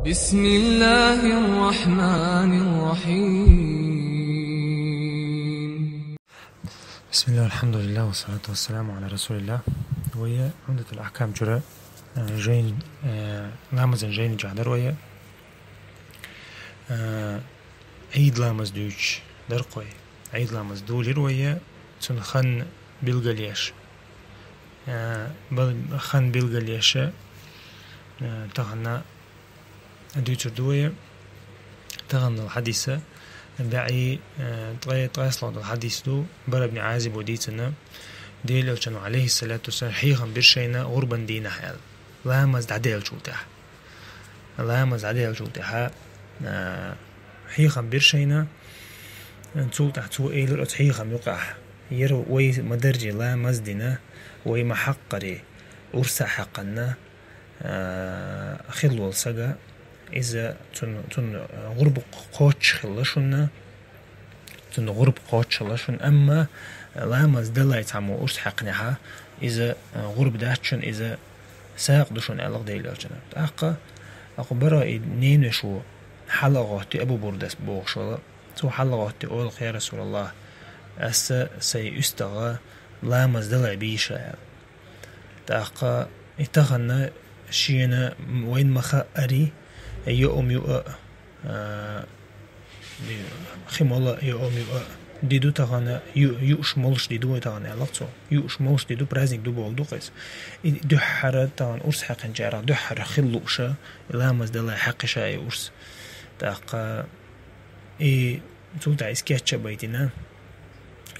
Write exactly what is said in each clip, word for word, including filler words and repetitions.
بسم الله الرحمن الرحيم. بسم الله، الحمد لله، والصلاة والسلام على رسول الله. Вай Умдатул Ахкам чура, э, жайн, э, ламазан жайн чу дар вай. Э, Ӏид ламаз дуьйцуш дар-кх вай. Ӏид ламаз дулийра вай, цун хан билгалъеш. Э, бал-, хан билгалъеш, э, тахана дуьйцур ду вай. Таханал хьадис, баьӀий, э, ткъе, ткъаьсталагӀа дола хьадис ду, Бараъ ибн Ӏазибо дийцина, Делан Элчано, Ӏалайхиссалату вассалам, хьехам бира шайна гӀурбан дийнахьа аьлла. Ламаз дӀадаьллачул тӀехьа. Ламаз дӀадаьллачул тӀехьа, э, хьехам бира шайна, цул тӀехьа цо элира оцу хьехам юкъахь: «Яра вай ма-дарра ламаз дина, вай ма-хьаккхара урс а хьаькхна, а, хилла волу сага, иза цунна, цунна гӀурба кхоччуш хилла шуна, цунна гӀурба кхоччуш хилла шуна, амма ламаз далале цхьаммо урс хьаькхнехь, иза, а, гӀурба дац шуна, иза сагӀа ду шуна», — аьлла Делан Элчано. ТӀаккха, тӀаккха Бараъ и ненавеш ву хьала а гӀоттий, Абу Бурдас бохуш волу. Цо хьала а гӀоттий, олу-кх: «Я Расулаллах, аса сайн уьстагӀа ламаз далале бийша», — аьлла. ТӀаккха и тахана шена вайна ма-хаъара, йоӀам юа, а, хи мола йоӀам юа ди ду тахана, ю-, юуш молуш ди ду вай тахана, аьлла-кх цо. Юуш молуш ди ду, праздник ду бохург ду-кх иза. И дуьххьара тахана урс хьаькхначарах дуьххьара хила лууша, и ламаз далале хьаькхиша и урс. ТӀаккха и цул тӀаьхьа иза кечъян байтина,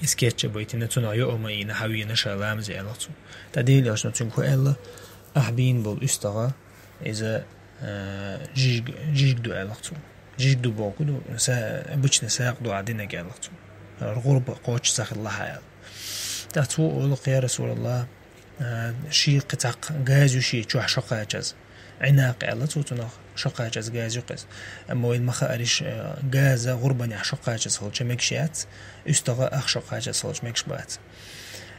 иза кечъян байтина, цунах йоӀам а йина, хьавеана ша ламазе, аьлла-кх цо. ТӀаккха Делан Элчано цуьнга хӀун аьлла: «Ахь бийна болу уьстагӀа, иза, а, жижиг, жижиг ду», — аьлла-кх цо. «Жижиг ду бохург ду, са-, обычно сагӀа ду ахь динарг», — аьлла-кх цо. «ГӀурба кхоччуш ца хилла хьан», — аьлла. ТӀаккха цо олу-кх: «Я Расулаллах, а, шен кхин цхьаккха газа ю шен чохь шо кхачаза». «Ӏинакъ», — аьлла цо цунах, — «шо кхачаза газа ю-кх иза». Амма вайна ма-хаъара, а, газа гӀурбанехь шо кхачаза хилча мегаш яц, уьстагӀа ах шо кхачаза хилча мегаш бац.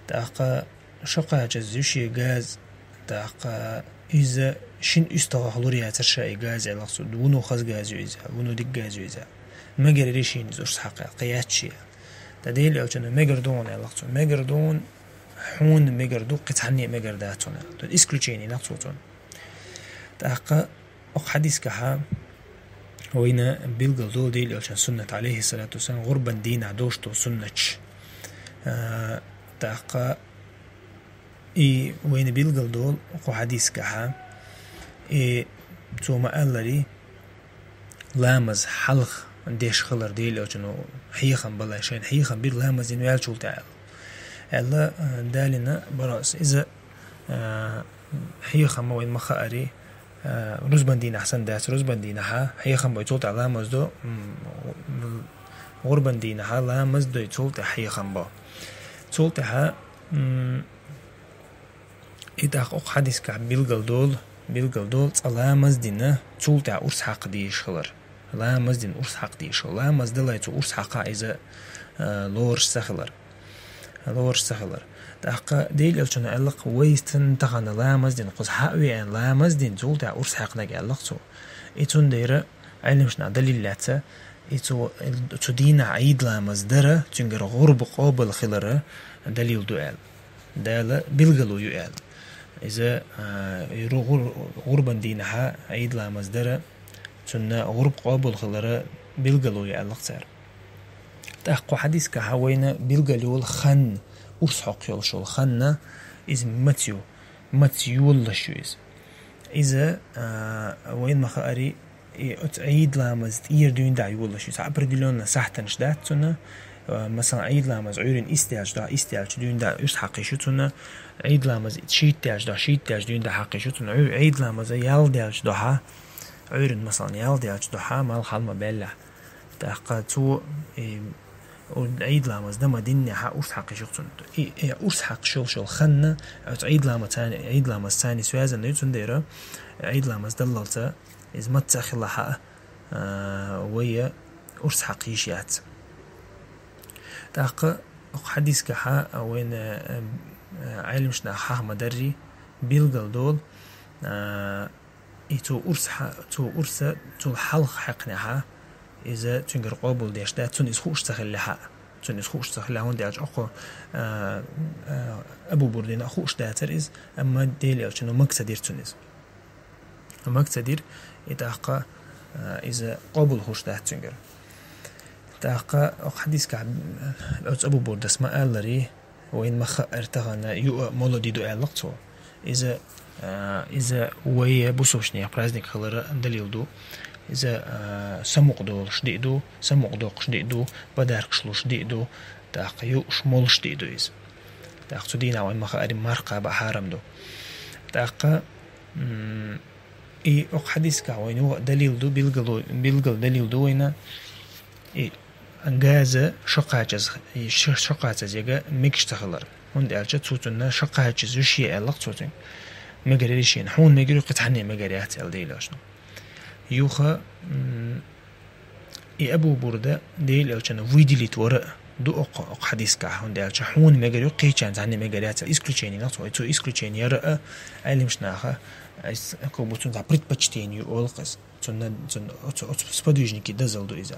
ТӀаккха шо кхачаза ю шен газа, тӀаккха иза шина уьстагӀах лур яцара ша и газа, аьлла-кх цо. Вуно хаза газа ю иза, вуно дика газа ю иза. Мегар яра шена иза урс хьакха, кхин яц шен. ТӀаккха Делан Элчано: «Мегар ду хьуна», — аьлла-кх цо. «Мегар ду хьуна, хьуна мегар ду, кхин цхьанне а мегар дац хьуна». ТӀаккха исключение йина-кх цо цунна. ТӀаккха окху хьадисехь вайна билгал долу Делан Элчан суннат, Ӏалайхиссалату вассалам, гӀурбан дийнахь долуш долу суннаташ. А, тӀаккха и вайна билгал долу кху хьадисехь, и цо ма-аллара, ламаз хьалха деш хилар Делан Элчано хьехам бале, шайна хьехам бира ламаз дина ваьллачул тӀаьхьа аьлла. Аьлла, а, далийна Бараъс. Иза, а, хьехам вайна ма-хаъара, а, рузбан дийнахь санна дац, рузбан дийнахь хьехам бой, цул тӀаьхьа ламаз до, м, гӀурбан дийнахь ламаз дой, цул тӀаьхьа хьехам бо. Цул тӀаьхьа, м, и тӀаккха окху хьадисехь билгал долу, билгал долу, цкъа ламаз дина, цул тӀаьхьа урс хьакха дезаш хилар. Ламаз дина урс хьакха дезаш хилар. Ламаз дале цо урс хьакхахь, иза, а, лоруш ца хилар. Лоруш ца хилар. ТӀаккха Делан Элчано аьлла-кх: «Вай санна тахана ламаз дина, кхуза хьа а веана ламаз дина, цул тӀаьхьа урс хьаькхнарг», — аьлла-кх цо. И цундела Ӏеламнаха далил лаьцна, и цу, цу дийнахь Ӏид ламаз дара, цуьнгара гӀурба къобал хилара далил ду аьлла. Дала билгало ю аьлла. Иза, а, и ру-, гӀур-, гӀурбан дийнахь Ӏид ламаз дара, цунна гӀурба къобал хилара билгало ю аьлла-кх цара. ТӀаккха кху хьадисехь вайна билгал йолу хан, урс хьокхуш йолуш йолу хан, иза маца ю, маца йолалуш ю иза. Иза, а, вайна ма-хаъара, и оцу Ӏид ламаз тӀера дуьйна дӀа йолалуш ю. Цхьа определённо сахьтанаш дац цунна, а, масалан, Ӏид ламаз Ӏуьйранна исс даьлча дуьйна дӀа, исс даьлча дуьйна дӀа урс хьакха йиш ю цунна, Ӏид ламаз шийтта даьлча дуьйна, шийтта даьлча дуьйна дӀа хьакха йиш ю цунна, Ӏу-, Ӏид ламаз ял даьлча дуьйна, Ӏуьйранна, масалан, ял даьлча дуьйна, малх хьалха ма баьллехь. ТӀаккха цо, и, Ӏид ламаз дан ма-диннехь урс хьакха йиш ю-кх цунна. И, и урс хьакхаш йолуш йолу хан, оцу Ӏид ламаз царна, Ӏид ламаз царна связанный ю, цундела Ӏид ламаз даллалца иза маца а хилахь а, а, вай урс хьакха йиш яц. ТӀаккха окху хьадисехь вайна, а, а, Ӏеламнаха хьаха ма-дарра билгал долу, а, И цо урс хьа-, цо урс, цул хьалха хьекхнехьа, иза цуьнгара къобалдеш дац, цунна иза хууш ца хиллехьа. Цунна иза хууш ца хиллехьа, хӀунда аьлча окхо, а, а, Абу Бурдина хууш дацар иза, амма Дела Элчано мага ца дира цунна иза. Мага ца дира, и тӀаккха, а, иза къобал хууш дац цуьнгара. ТӀаккха окху хьадискахь, оцу Абу Бурдас ма-аллара, вайна ма-хаъара тахана юа молу ди ду аьлла-кх цо. Иза, а, иза вай бусалбачу нехан праздник хиларан далил ду. Иза, а, самукъа долуш ди ду, самукъа доккхуш ди ду, подаркаш луш ди ду, тӀаккха юуш молуш ди ду иза. ТӀаккха цу дийнахь вайна ма-хаъара марха кхаба хьарам ду. ТӀаккха, м, и окху хьадискахь вайна юха а далил ду, билгало-, билггал далил ду вайна. И газа шо кхачаза, и шо-, шо кхачаза яга мегаш ца хилар. ХӀунда аьлча цо цунна шо кхачаза ю шен аьлла-кх цо цуьнга. Мегар яра шена. Хьуна мегар ю, кхин цхьанне мегар яц аьлла Дела Элчано. Юха, м, и Абу Бурда Дела Элчано выделить вара а ду окху, окху хьадискахь, хӀунда аьлча хьуна мегар ю, кхечарна цхьанне мегар яц аьлла. Исключение нах цо, цо исключение яра а, Ӏеламчу наха, ас, как бы, цунна предпочтение ю олу-кх иза. Цунна, цунна оцу, оцу сподвижнике дозалла ду иза.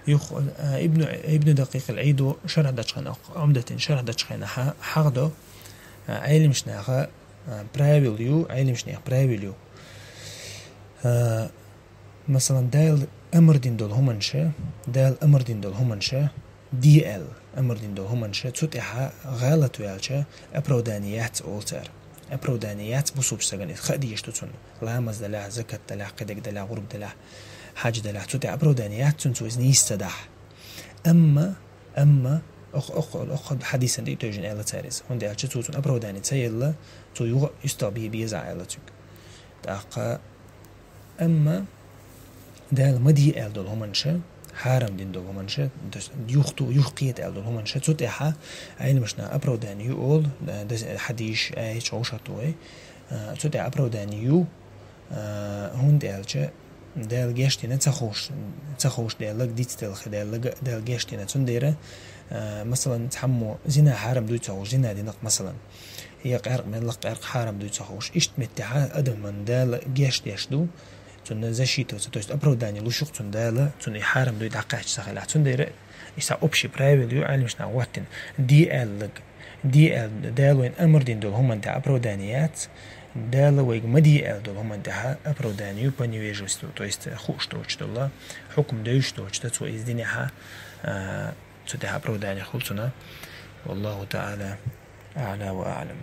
Юха, а, Ибну, Ибну Дакъикъ ал-Ӏийд шархь дечу хенахь, Ӏумдатан шархь дечу хенахь хьа-, хьахадо, а, Ӏеламчу наха, а, правил ю, Ӏеламчу нехан правил ю. А, масалан, Дала амар дина долу хӀуманаш, Дала амар дина долу хӀуманаш, де аьлла, амар дина долу хӀуманаш, цу тӀехь гӀалат ваьлча, оправдание яц олу цара. Оправдание яц бусалбачу стагана, иза хаа дезаш ду цунна. Ламаз далахь, закат далахь, кхидерг далахь, гӀурба далахь, хьаьж далахь, цу тӀехь оправдание яц цунна, цо иза нийса ца дахь. Амма, амма, окху, окху, окху хьадисан тӀе а тевжина аьлла цара иза. ХӀунда аьлча цо цунна оправдание ца елла, цо юха а уьстагӀ бе безахь аьлла цуьнга. ТӀаккха, амма Дала ма де аьлла долу хӀуманаш, хьарам дина долу хӀуманаш, то есть юхату-, юхакхета аьлла долу хӀуманаш, цу тӀехь Ӏеламчу наха оправдание ю олу, да-, да-, хьадисаш, аяташ вовшахтухуш, а, цу тӀехь оправдание ю, а, хӀунда аьлча Дала гечдина ца хууш, ца хууш Дала, дицделла хи Дала, Дала гечдина. Цундела, а, масалан, цхьаммо зина хьарам дуй ца хууш, зина дина-кх, масалан. Я къаьркъа мел лакха къаьркъа хьарам дуй ца хууш. Иштта меттехь адаман Дала гечдеш ду, цунна защита, то есть оправдание луш ю-кх цунна Дала, цунна и хьарам дуй дӀакхаьчча ца хилахь. Цундела иштта общий правил ю Ӏеламчу наха хӀоттийна. Де аьлларг, де аьлла, Дала вайна амар дина долу хӀуманна тӀехь оправдание яц, Дала вайга ма де аьлла долу хӀуманна тӀехь оправдание ю по невежеству, то есть хууш доцуш долу, хьукам девзаш доцуш дан цо иза динехь, а, цу тӀехь оправдание хуьлу цунна. Валлаху таӀала аӀла ва аӀлам.